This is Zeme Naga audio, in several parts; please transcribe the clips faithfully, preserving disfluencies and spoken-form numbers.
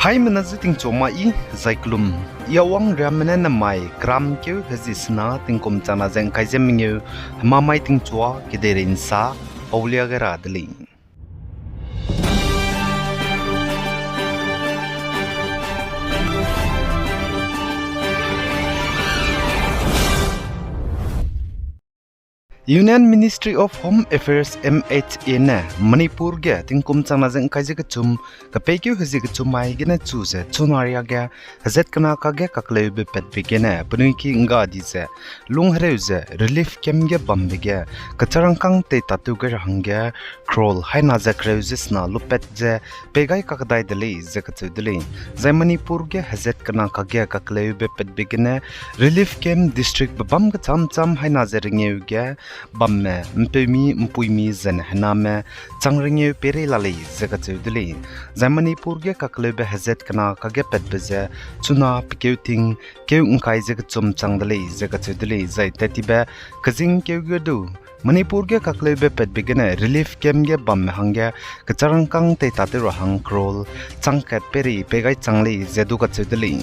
Haimena ze tingchua ma i, zai kelum. I Awang Riamme ne namai keramkeu hezi sena tingkum changna ze ngkai ze mengeu, hemamai tingchua kedeirei nsa, paulia gai ra de lei. Union Ministry of Home Affairs, M H A ne Manipur ge tingkum changna ze ngkai ze kechum, kepeikeu hezi kechum mai gene chu ze chuna riage hezat kena kage kakleube patbe gene penui ki ngga di ze lung hereu ze relief camp ge bambe ge kecharangkâng tei tatew gai ra hangge crore haina ze kereu ze sena lupat ze pei gai kakdai de lei ze kacheu de lei. Zai Manipur ge hezat kena kage kakleube patbe gene relief camp district bebâm kecham cham haina ze rengeu ge bamme mpeumi mpuimi zene hename chang rengeu peirei la lei ze kacheu de lei. Zai Manipur ge kakleube hezat kena kage patbe ze chuna pekeu ting keu ngkai ze kechum chang de lei ze kacheu de lei. Zai tat tibe kezing keu ge du Manipur ge kakleube patbe gene relief camp ge bamme hangge kecharangkâng tei tatew ra hang crore chang kat peirei pei gai chang lei ze du kacheu de lei.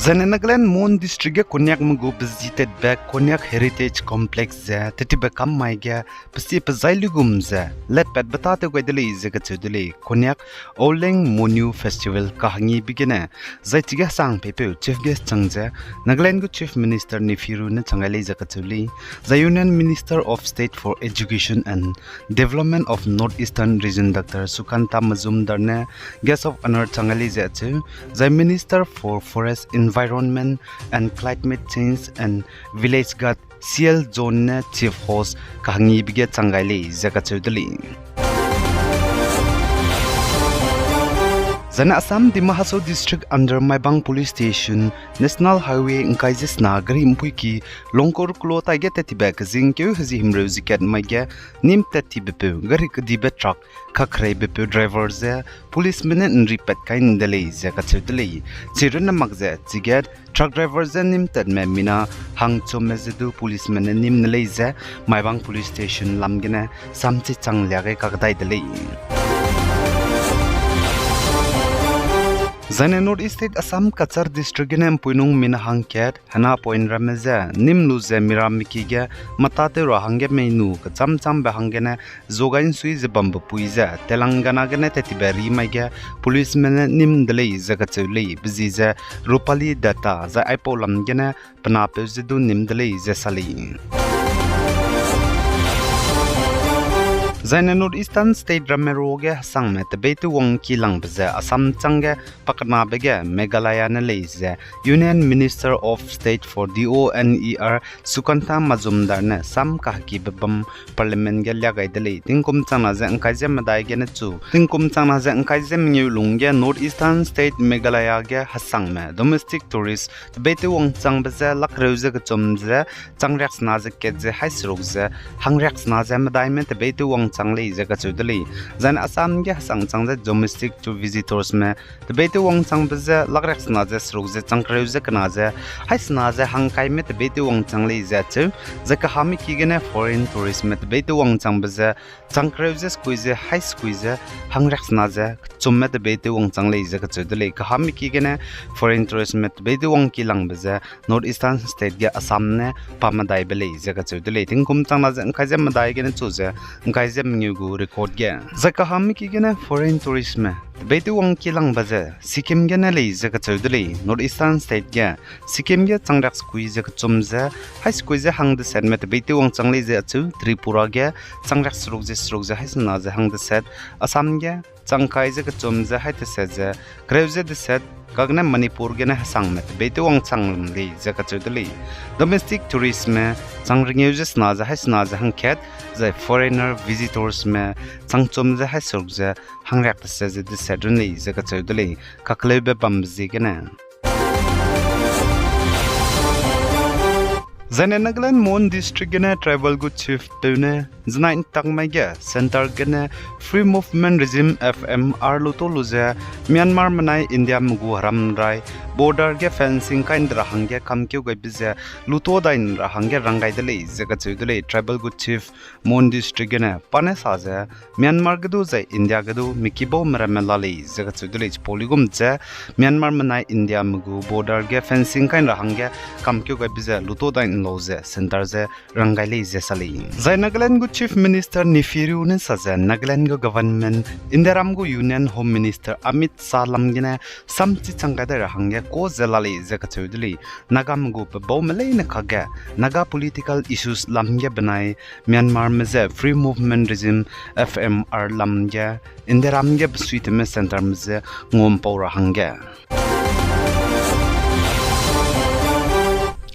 Zaine Nagaland Mon District ge Konyak me gu pezi tatbe Konyak Heritage Complex ze tat tibe kam mai ge pesi pezai luigum ze letpatbe tâtew gai de lei ze kacheu de lei. Konyak Auleng Monu Festival kahangibe gene zai chige sang peipeu chief guest chang ze Nagaland gu Chief Minister Neiphiu Rio ne chang gai lei ze kacheu lei. Zai Union Minister of State for Education and Development of North Eastern Region Doctor Sukanta Majumdar ne guest of honour chang gai lei ze acheu. Zai Minister for Forest, Environment and Climate Change and Village Guard C L John ne chief host kahangibe ge chang gai lei ze kacheu de lei. Zaine Assam Dima Hasao District under Maibang Police Station National Highway ngkai ze sena gari mpuiki Longkur klo taige tat tibe kezing keu hezi himreu ze kat mai ge nîm tat tibepeu gari kedibe truck kakhereibepeu driver ze policeme ne nripat kai nde lei ze kacheu de lei. Chirunne mak ze chige truck driver ze nîm tatme mina hangchumme ze du policeme ne nîm ne lei ze Maibang Police Station lam gene samchi chang lia gai kakdai de lei. Zaine North East State Assam Cachar District gene mpuinung mina hangkat hena point ramme ze nîm lu ze miramiki ge mâtâtew ra hangge mei nu kecham chambe hanggene zuagai nsui ze bambe pui ze Telangana gene tat tibe ri mai ge policeme ne nîm de lei ze kacheu lei, bezi ze Rupali Dutta zai aipau lam gene pe napeu ze du nîm de lei ze sa lei. Zaine North Eastern State ramme ruage hesangme tebeitew wangki langbe ze Assam chângge pakenabe ge Meghalaya ne lei ze Union Minister of State for D O N E R Sukanta Majumdar ne sam kahekibe bam Parliament ge lia gai de lei. Tingkum changna ze ngkai ze medai gene chu tingkum changna ze ngkai ze mengeu lungge North Eastern State Meghalaya ge hesangme domestic tourist tebeitew wangchangbe ze lakreu ze kechum ze changriaksena ze kat ze haî seruk ze hangriaksena ze medaime tebeitew wangchang lei ze kacheu de lei. Zaine Assam ge hesang chang ze domestic to visitorsme tebeitew wangchangbe ze lakriaksena ze seruk ze changkereu ze kena ze haîsena ze hangkaime tebeitew wangchang lei ze acheu. Zai kahamiki gene foreign touristme tebeitew wangchangbe ze changkereu ze sekui ze haî sekui ze hangriaksena ze kechumme tebeitew wangchang lei ze kacheu de lei. Kahamiki gene foreign touristme tebeitew wangki langbe ze North Eastern State ge Assam ne pa medaibe lei ze kacheu de lei. Tingkum changna ze ngkai ze medai gene chu ze ngkai ze mengeu gu record ge. Zai kahamiki gene foreign touristme tebeitew wangki langbe ze Sikkim gene lei ze kacheu de lei. North Eastern State ge Sikkim ge changriak sekui ze kechum ze haî sekui ze hangdesetme tebeitew wangchang lei ze acheu. Tripura ge changriak seruk ze seruk ze haîsena ze hangdeset, Assam ge changkai ze kechum ze haî deset ze kereu ze deset, kagene Manipur gene hesangme tebeitew wangchang lei ze kacheu de lei. Domestic touristme chang rengeu ze sena ze haîsena ze hangkat, zai foreigner visitorsme changchum ze haî seruk ze hangriak deset ze deset run lei ze kacheu de lei, kakleube bambe ziegene. Zaine Nagaland Mon District gene tribal gu chief peu ne zenai ntak mai ge centre gene Free Movement Regime, F M R lu tau lu ze Myanmar menai India me gu heram rai border ge fencing kai nde ra hangge kamkeu gaibe ze lu tau dai nde ra hangge rang gai de lei ze kacheu de lei tribal gu chief Mon District gene. Pa ne sa ze Myanmar ge du zai India ge du miki baume ramme la lei ze kacheu de lei. Chipau luigum ze Myanmar menai India me gu border ge fencing kai nde ra hangge kamkeu gaibe ze lu tau dai nlau ze centre ze rang gai lei ze sa lei. Zai Nagaland gu Chief Minister Neiphiu Rio ne sa ze Nagaland gu government Indiaram gu Union Home Minister Amit Shah lam gene samchi chang gai dai ra hangge ka ze la lei ze kacheu de lei. Nagame gu pe baume leine kakge Naga political issues lam ge benai Myanmar me ze Free Movement Regime, F M R lam ge Indiaram ge besuitewme centre me ze nguampau ra hangge.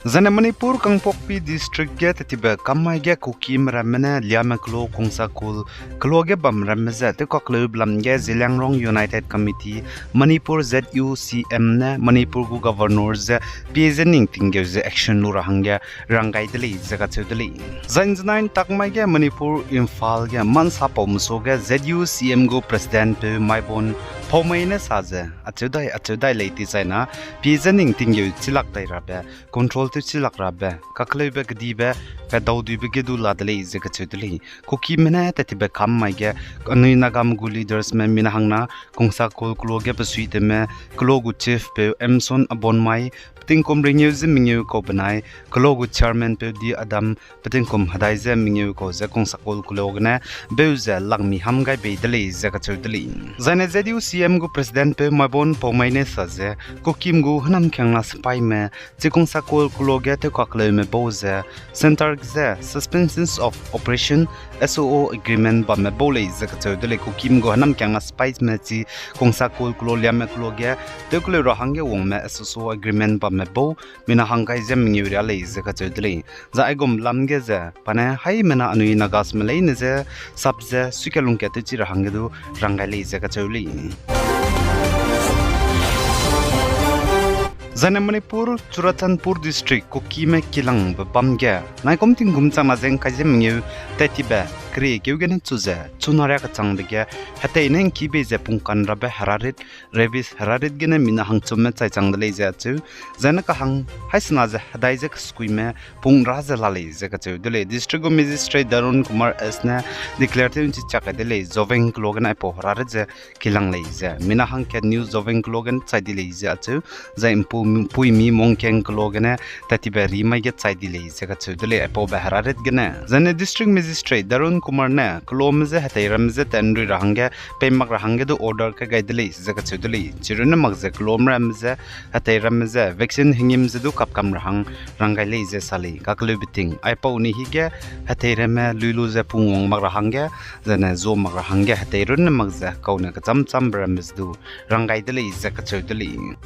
Zaine Manipur Kangpokpi District ge tetibe kam mai ge Kukime ramme ne Liame kelo Kongsakul kelo ge bam ramme ze tewkakleube lam ge Zeliangrong United Committee Manipur, Z U C M ne Manipur gu Governor ze pie ze ning tinggeu ze action lu ra hangge rang gai de lei ze kacheu de lei. Zai nzenai ntak mai ge Manipur Imphal ge mansa pau mesu ge Z U C M gu President peu Maibon Phaomei ne sa ze acheu dai acheu dai lei ti zaina pie ze ning tinggeu chilak dai rabe, control tew chilak rabe, kakleube kedibe, pe dauduibe ge du la de lei ze kacheu de lei. Kukime ne tetibe kam mai ge anui Nagame gu leadersme mina hangna Kongsakul kelo ge besuitewme kelo gu chief peu Emson Abonmai, petingkum ringeu ze mengeu kau benai kelo gu chairman peu di Adam, petingkum hedai ze mengeu kau ze Kongsakul kelo gene beu ze lakmi ham gai bei de lei ze kacheu de lei. Zaine Z U C M gu President peu Maibon Phaomei ne sa ze Kukime gu hênamkiangna sipaime chi Kongsakul kelo ge tewkakleume bau ze centre ze Suspension of Operation, S O O agreement bamme bau lei ze kacheu de lei. Kukime gu hênamkiangna sipaime chi Kongsakul kelo Liame kelo ge tewkeleu ra hangge wangme S O O agreement bamme bau mina hang gai ze mengeu ria lei ze kacheu de lei. Zai aigum lam ge ze pa ne haimena anui Nagasme leine ze sap ze suikalungkat tewchi ra hangge du rang gai lei ze kacheu lei. Zaine Manipur Churachandpur District Kukime kilangbe bam ge naikum tingkum changna ze ngkai ze mengeu tetibe keriekeu gene chu ze chuna ria kechangbe ge hetei ne ngki bei ze pungkan rabe herarit, rabies herarit gene mina hangchumme chai chang de lei ze acheu. Zaine kahang haisena ze hedai ze keskuime pung ra ze la lei ze kacheu de lei. District gu Magistrate Darun Kumar S ne declare tew nchi chak kai de lei. Joveng kelo gene aipau herarit ze kilang lei ze mina hangkat New Joveng kelo gene chai di lei ze acheu. Zai mpu, mpuimi Mongkeng kelo gene tetibe ri mai ge chai di lei ze kacheu de lei aipaube herarit gene. Zaine District Magistrate Darun Kumar ne kelome je hetei ramme je tenrui ra hangge pei mak ra hangge du order kai gai de lei ze kacheu de lei. Chirunne mak ze kelome ramme je hetei ramme je vaccine hengim ze du kapkam ra hang rang gai lei ze sa lei. Kakeleube ting aipau ni hige hetei ramme lui lu ze pungwang mak ra hangge, zene zo mak ra hangge hetei runne mak ze kaune kecham chambe ramme ze du rang gai de lei ze kacheu de lei.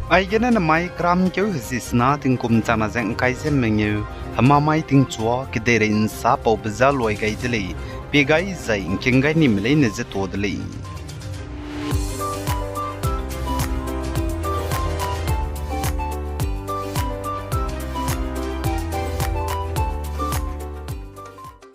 Aigene nemai kramkeu hezi sena tingkum changna ze ngkai ze mengeu, hema mai tingchua kedeirei nsa paube za luai gai de lei, pie gai zai ngking gai nime leine ze tuâ de lei.